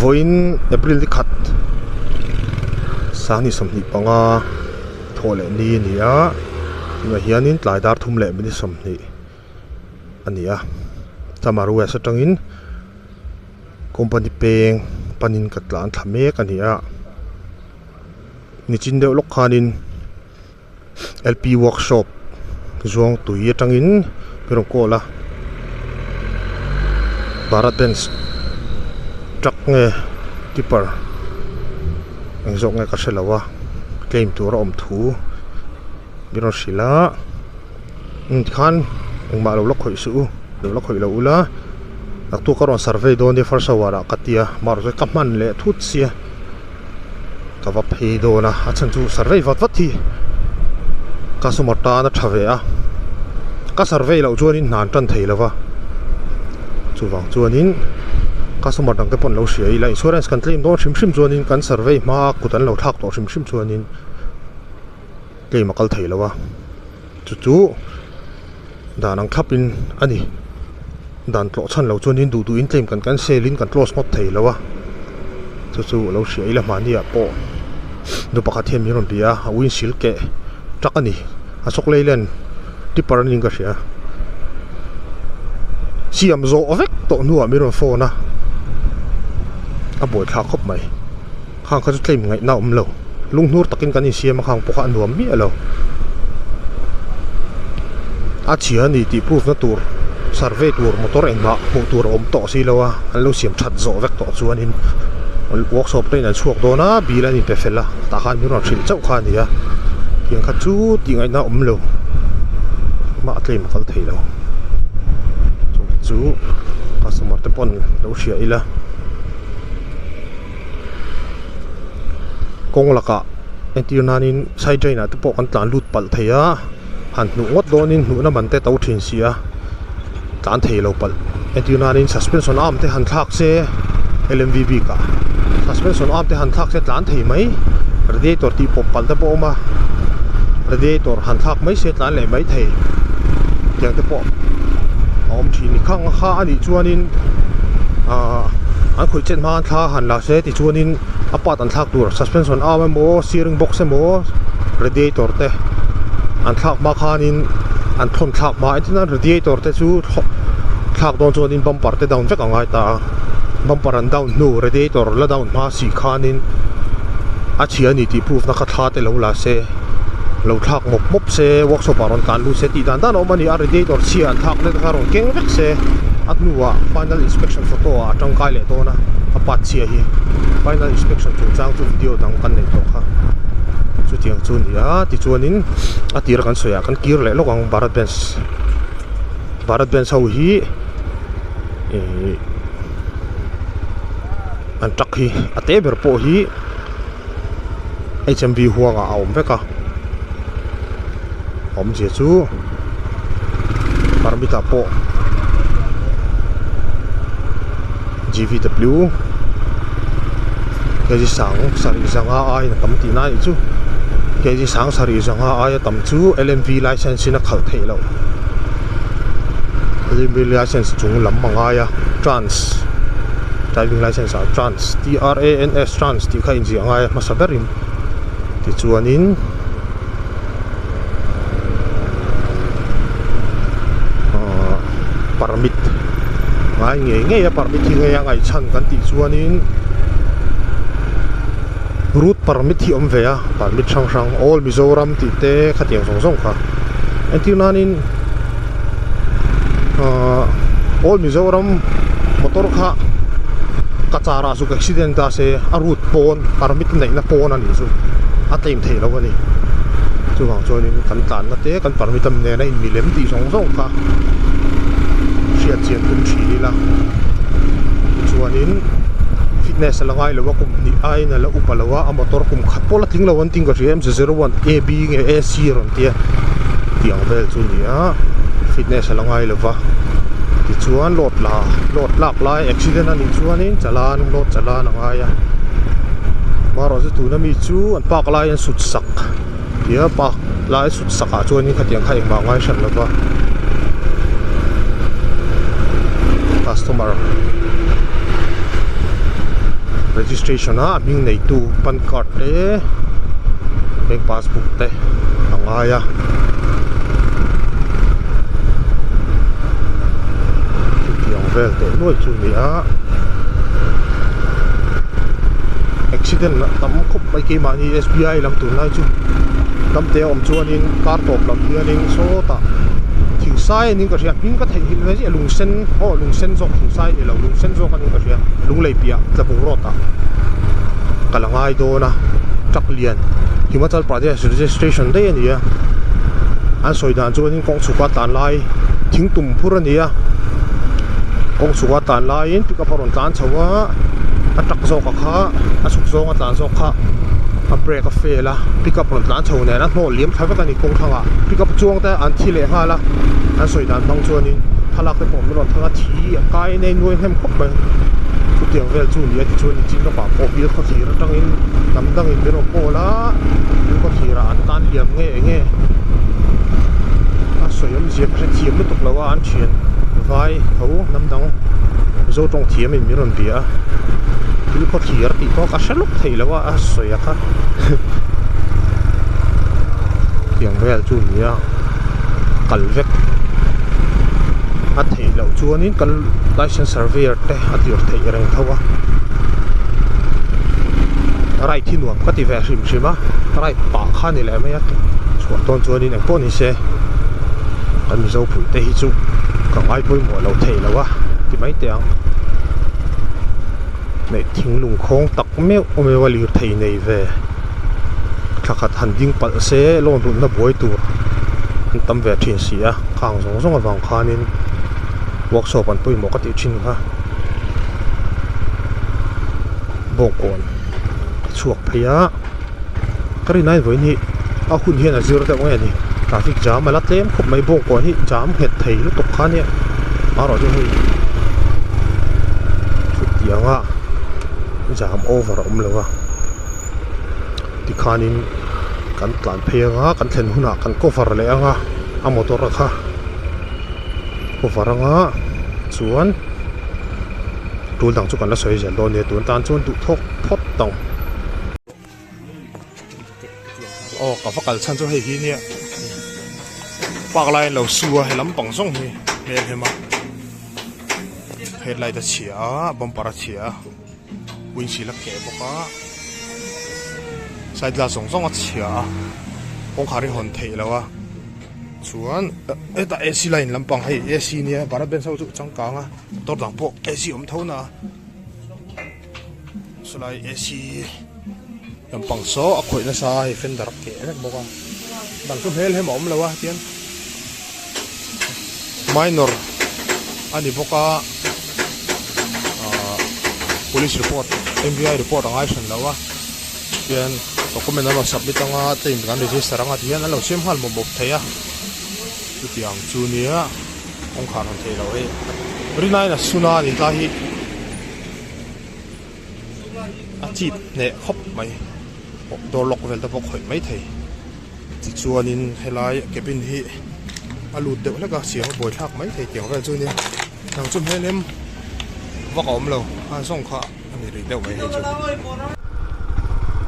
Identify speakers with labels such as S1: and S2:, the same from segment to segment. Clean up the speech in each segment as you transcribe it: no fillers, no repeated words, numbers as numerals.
S1: Vawiin April ni khat sanghnih 25 thawh leh ni a ni a tunah hianin tlai dar thum leh minute 20 a ni a Chamar West atangin company peng panin ka tlan thla mek a ni a nichin deuh lawk khanin. L_p workshop zuang tui atangin min rawn call a bharat benz truck nge tipper eng zawk nge ka hre lo a claim tur a awm thu min rawn hrilh a tikhan engmah lo la khawih suh u lo la khawih lo ula naktuk a rawn survey dawn nia first hour ah ka tia mahse ka hman leh thut sia. Ka va phei dawn a a chhan chu survey vat vat hi customer tan a tha ve a ka survey loh chuanin hna an tan thei lo va chuvang chuanin customer dang te pawh an lo hria ila insurance kan claim dawn hrim hrim chuanin kan survey hma kut an lo thlak tawh hrim hrim chuanin claim a kal thei lo a chu chu dan ang thlap in a ni dan tlawh chhan lo chuan in duh duh in claim kan cancel in kan close ngawt thei lo a chu chu alo hria ila mahni ah pawh nu pakhat hian min rawn bia a a windshield keh tak a ni a chawk lei len tipper a niin ka hria siam zawh vek tawh hnuah min rawn phone a a buaithlak khawp mai. Khang kha chu claim ngaihna a awm lo. Lunghnur takin kan insiam a khang pawh kha a nuam miah lo. A chhia a ni tih proof na tur survey tur motor engmah hmuh tur a awm tawh si lo a, an lo siam that zawh vek tawh chuanin workshop te in an chhuak dawn a, bill an inpe fel a, tah khan min rawn hrilh chauh kha a ni a. Tiang kha chu tih ngaihna a awm lo. Mah a claim a kal thei lo. Chu customer te pawn lo hria ila. Kawng lakah entir nanin side drain ah te pawh kan tlan lut palh thei a han hnuh ngawt dawnin hnuhna man te to thin si a tlan thei lo palh entir nanin suspension arm te han thlak se L_M_V bik ah suspension arm te han thlak se tlan thei mai radiator tih pawp palh te pawh a awm a radiator han thlak mai se tlan leh mai thei tiang te pawh a awm thin ni khang kha a nih chuanin ahh an khawih chet hma thla han la se tichuanin a part an thlak tur suspension arm emaw steering box emaw radiator te an thlak hma khanin an thawn thlak hma engtin a radiator te chu thlak dawn chuanin bumper te down vek a ngai ta a bumper an down hnu radiator la down hma si khanin a chhia a ni tih proof na kha thla te lo la se lo thlak mawp mawp se workshop ah rawn tlan lut se tih dan dan a awm a ni a radiator chhia an thlak na te kha rawn keng vek se a hnuah final inspection photo ah a tangkai leh dawn a a part chhia hi final inspection chungchang chu video dang kan neih tawh kha chutiang chu a ni a tichuanin a tir a kan sawi ah kan kir leh lawk ang bharat benz bharat benz ho hi ihh an truck hi a te ber pawh hi. H_M_V huangah a awm vek a awmzia chu permit ah pawh G_V_W kg sang sarih zanga aiin a tam tihna a nih chu kg sang sarih zanga aia tam chu L_M_V license in a khalh theih loh L_M_V license chung lam a ngai a trans driving license ah trans T_R_A_N_S trans tih kha inziah ngai a hmasa berin tichuanin ahh permit ngai ngei ngei a permit hi ngei a ngaihchhan kan tih chuanin route permit hi a awm ve a permit hrang hrang all Mizoram tih te khatiang zawng zawng kha entir nanin ahh all Mizoram motor kha ka car ah zuk accident ta se a route pawn permit neihna pawn a nih chu a claim theih loh a ni chuvang chuanin kan tlanna te kan permit a nena in milem tih zawng zawng kha hriat chian tum thin ila tichuanin fitness a la ngai lo a kum hnih aiin a la upa lo a a motor kum khat pawh la tling lo an tih ka hria em 01 A B nge A C a rawn tia tih ang vel chu a ni a fitness a la ngai lo va tichuan load la load lak lai accident a nih chuanin chalan load chalan a ngai a marawh chu tuna mi chu an park lai an sut sak tia park lai sut sak ah chuanin khatiang kha engmah ngai hran lo va customer. Registration a a hming neitu pan card te bank passbook te a ngai a. Chutiang vel teh nuai chu a ni a. Accident a tam khawp mai keimahni S_B_I lam tunlai chu tam te a awm chuanin kar tawp lam hianin sawtah thingsai a niin ka hria hming ka theihnghilh ve chiah lungsen aw lungsen zawk thingsai a ni lo lungsen zawk a niin ka hria lunglei piah tlabung road ah ka la ngai dawn a truck lian Himachal Pradesh registration daih a ni a an sawi dan chuanin kawng chhuk a tlan lai thing tum phur a ni a kawng chhuk a tlan laiin pickup a rawn tlan chho a a truck zawk a kha a chhuk zawng a tlan zawk kha a brake a fail a pickup rawn tlan chho nen a hnawh liam thla vek a ni kawng thlangah pickup chuang te an thi leh nghal a an sawi dan hmang chuanin thlalak te pawh min rawn thlang a thi a kai nei nuai hnem khawp mai chutiang vel chu ni a tichuan in chin rawkah pawh bial khawthlir atangin hnam dangin min rawn call a bial khawthlir ah an tan liam nge enge a sawi awmzia ka hrethiam lutuk lo a an thian vai tho hnam dang Mizo tawng thiam in min rawn bia a thil khawthlir tih pawh ka hre lawk thei lo a a sawi a kha tiang vel chu a ni a kal vek a theih loh chuanin kan licence surveyor te a tir theih reng tho a ride hi nuam ka ti ve hrim hrim a ride pah kha a ni leh mai a chhuah dawn chuanin engpawh ni se kan Mizo pui te hi chu ka ngai pawimawh lo thei lo a ti mai teh ang neih thinglung khawng tak meuh meuh a lirthei nei ve thla khat han ding palh se loan rulhna buai tur an tam ve thin si a khang zawng zawng avang khanin workshop an pawimawh ka tih thin kha bawngkawn a chhuak phei a ka rin aiin vawiin hi a hun hian a zir deuh nge ni traffic jam a la tlem khawp mai bawngkawn hi jam nghet thei lutuk kha ania amaherawh chu hei chutianga jam over a awm lo a tikhanin kan tlan phei anga kan thlen hunah kan cover leh anga a motor kha cover anga chuan tul dang chu kan la sawi zel dawn nia tun tan chuan duh thawk phawt tawng. Aw ka va kal chhan chu hei hi nia park lai an lo su a he lampang zawng hi hmel hem a headlight a chhia a bumper a chhia a windshield a keh bawk a side glass zawng zawng a chhia a kawngkhar hi hawn theih loh a chuan hetah A_C line lampang hei A_C nia bharat benz ho chu changkang a motor dang pawh A_C awm tho na a. Sawlai AC lampang saw a khawih nasa a hei fender a keh vek bawk a dang chu hmel hem a awm lo a tian minor a ni bawk a ahh police report M_V_I report a ngai hran lo a tian document an rawn submit anga claim kan register anga ti hian an lo siam nghal mawp mawp thei a chutiang chu nia kawngkhar rawn theih loh hei rinaiin a sun a ni tlai hi. A chip hneh khawp mai door lock vel te pawh khawih mai thei tichuanin helai cabin hi a lut deuh hlek a siam a buaithlak mai thei tiang vel chu nia nang chu hmel em vak a awm lo a zawng kha a ni rih deuh mai hei chu.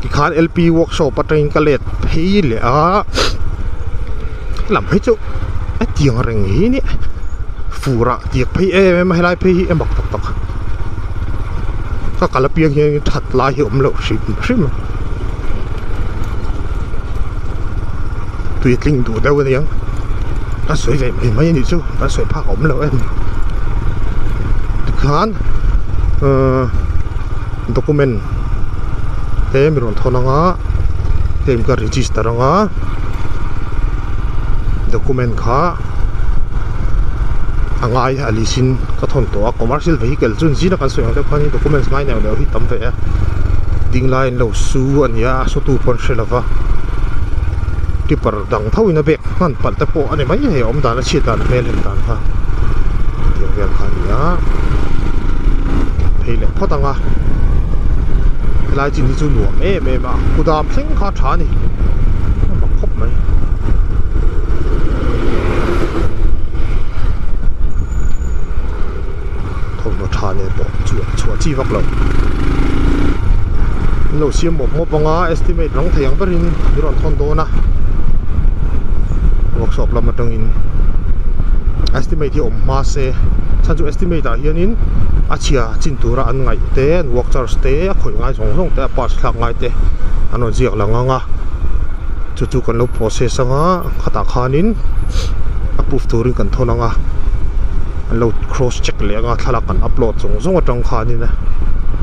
S1: Tikhan L_P workshop atangin ka let phei leh a lam hi chu a tiang reng hi nia fur ah tiak phei em em a helai phei hi a mak tak tak ka kal apiang hian that lai hi a awm loh hrim hrim a tui a tling duh deuh a niang a sawi ve mai mai a nih chu kan sawi phak a awm lo em tikhan ahh document te mi rawn thawn anga claim ka register anga document kha a ngai a list in ka thawn tawh a commercial vehicle chu zing a kan sawi ang deuh khan documents ngai neuh neuh hi tam ve a ding lai an lo su a ni a a su tu pawh an hre lova tipper dang tho in a bag hman palh te pawh a ni mai thei a awm dan a chhiat dan a hmel hem dan kha tiang vel kha a ni a phei leh phawt ang a helai chin hi chu nuam em em a kudam thleng kha a tha a ni a mak khawp mai. Thawmhnaw tha nen pawh chhuah chhuah chi vak lo. An lo siam mawp mawp ang a, estimate rang thei ang berin min rawn thawn dawn a, workshop lam atangin estimate hi awm hma se, chhan chu estimate ah hianin a chhia chin tura an ngaih te, an work charge te, a khawih ngai zawng zawng te, a parts thlak ngai te an rawn ziak lang ang a, chu chu kan lo process ang a, khatah khanin approve turin kan thawn ang a, an lo cross check leh ang a, thlalak kan upload zawng zawng atang khanin a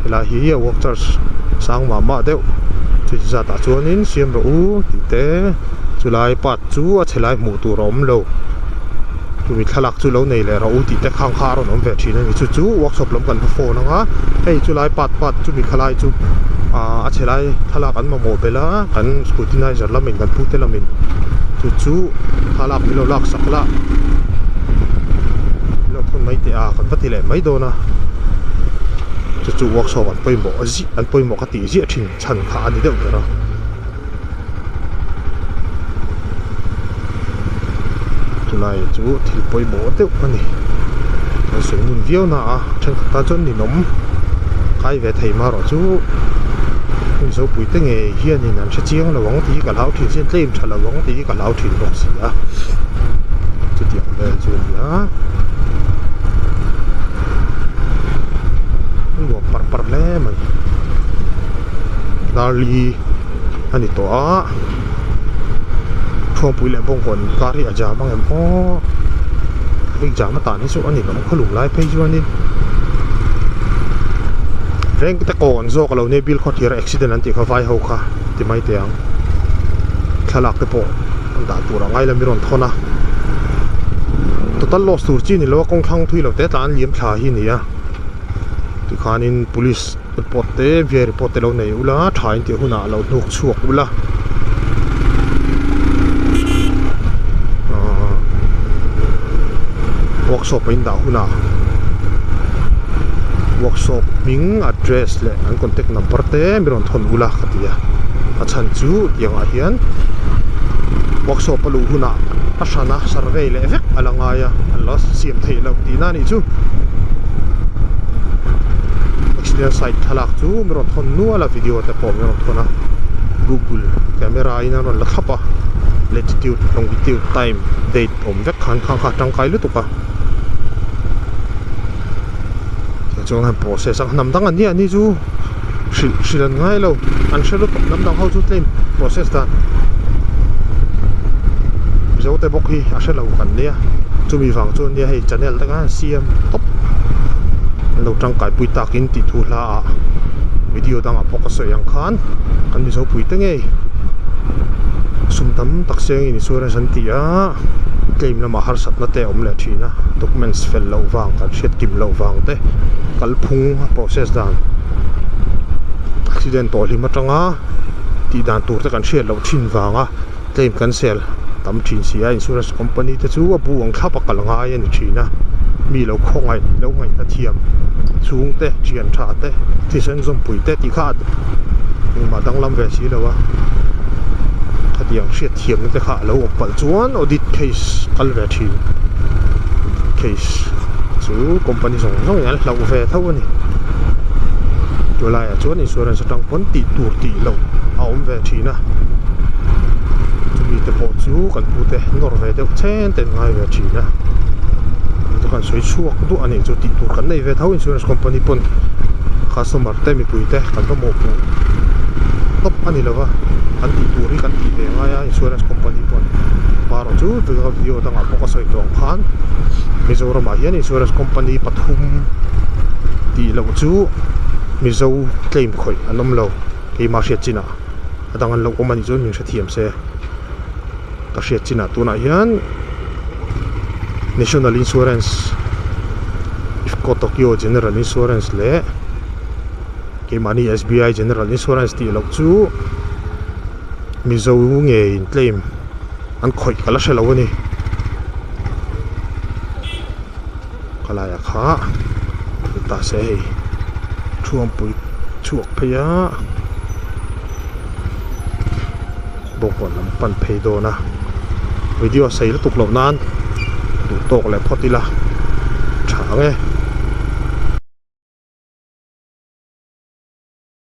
S1: helai hi a work charge sang mah mah deuh chuti zat ah chuanin siam rawh u tih te chulai part chu a chhe lai hmuh tur a awm lo chumi thlalak chu lo nei leh rawh u tih te khang kha a rawn awm ve thin a ni chu chu workshop lam kan va phone ang a hei chulai part part chumi khalai chu ahh a chhe lai thlalak an mamawh belh a kan scrutinizer lamin kan pute lamin chu chu thlalak min lo laksak la min lo thawn mai teh a kan va ti leh mai dawn a chu chu workshop an pawimawh zih an pawimawh ka tih ziah thin chhan kha a ni deuh ber a. Chulai chu thil pawimawh deuh a ni an sawi ngun viau na a thenkhat tan chuan ninawm kai ve thei ma erawh chu Mizopui te ngei hianin an hre chiang lo ang tih hi ka hlau thin sin tlem tha lo ang tih hi ka hlau thin bawk si a chutiang vel chu a ni a a nuam par par hle mai darli a ni tawh a thuampui leh bawngkawn inkar hi a jam ang em aw bik jam atan hi chu a ni lo khawlum lai phei chuanin veng te kawn zawk a lo nia bill khawthlir a accident an tih kha vai ho kha ti mai teh ang thlalak te pawh an dah tur a ngai lo mi rawn thawn a total loss tur chi ni lo a kawng thlang thui lo te tlan liam thla hi a ni a tikhanin police report te V_I report te lo nei ula tha in tih hunah lo hnuk chhuak ula ahh workshop a in dah hunah workshop hming address leh an contact number te mi rawn thawn ula ka ti a a chhan chu tiang ah hian workshop a luh hunah a hran a survey leh vek a la ngai a an la siam theih loh tihna a nih chu. Accident site thlalak chu min rawn thawn nual a video te pawh min rawn thawn a google camera in an rawn la thlap a latitude longitude time date awm vek khan khang kha a tangkai lutuk a tichuan han process a hnam dang an nia ni chu hrilh hrilh an ngai lo an hre lutuk hnam dang ho chu tlem process dan mizo te bawk hi a hre lo kan nia chumi vang chuan nia hei channel te khan siam tawp an lo tangkai pui takin tih thu hla ah video dangah pawh ka sawi ang khan kan mizo pui te ngei sum tam tak sengin insurance an ti a claim lamah harsatna te a awm leh thin a documents fel loh vang kan hriat kim loh vang te kalphung a process dan accident tawh hlim atanga tih dan tur te kan hriat loh thin vanga claim cancel tam thin si a insurance company te chu a bu ang thlap a kal ngai a ni thin a mi lo khawngaih lo ngaihna thiam chhung te thian tha te thisen zawmpui te tih kha engmah danglam ve si lo a khatiang hriat thiamna te kha a lo awm palh chuan audit case kal ve thin case chu company zawng zawng in an hlauh ve tho a ni chulaiah chuan insurance atang pawn tih tur tih loh a awm ve thin a chumi te pawh chu kan pu te nawr ve deuh chen te an ngai ve thin a chu kan sawi chhuak duah a nih chu tih tur kan nei ve tho insurance company pawn customer te mipui te kan va mawhpuh tawp a ni lova an tih tur hi kan tih ve ngai a insurance company pawn erawh chu video dangah pawh ka sawi tawh ang khan Mizoramah hian insurance company pathum tih loh chu Mizo claim khawih an awm lo keimah hriat chinah a dang an lo awm a nih chuan min hrethiam se ka hriat chinah tunah hian National Insurance Ifco Tokyo General Insurance leh keimahni S_B_I General Insurance tih loh chu Mizo ngeiin claim. An khawih ka la hre lo a ni khalai ah kha ni ta se hei thuampui chhuak phei a bawngkawn lam pan phei dawn a video a sei lutuk loh nan duh tawk leh phawt ila tha ang e.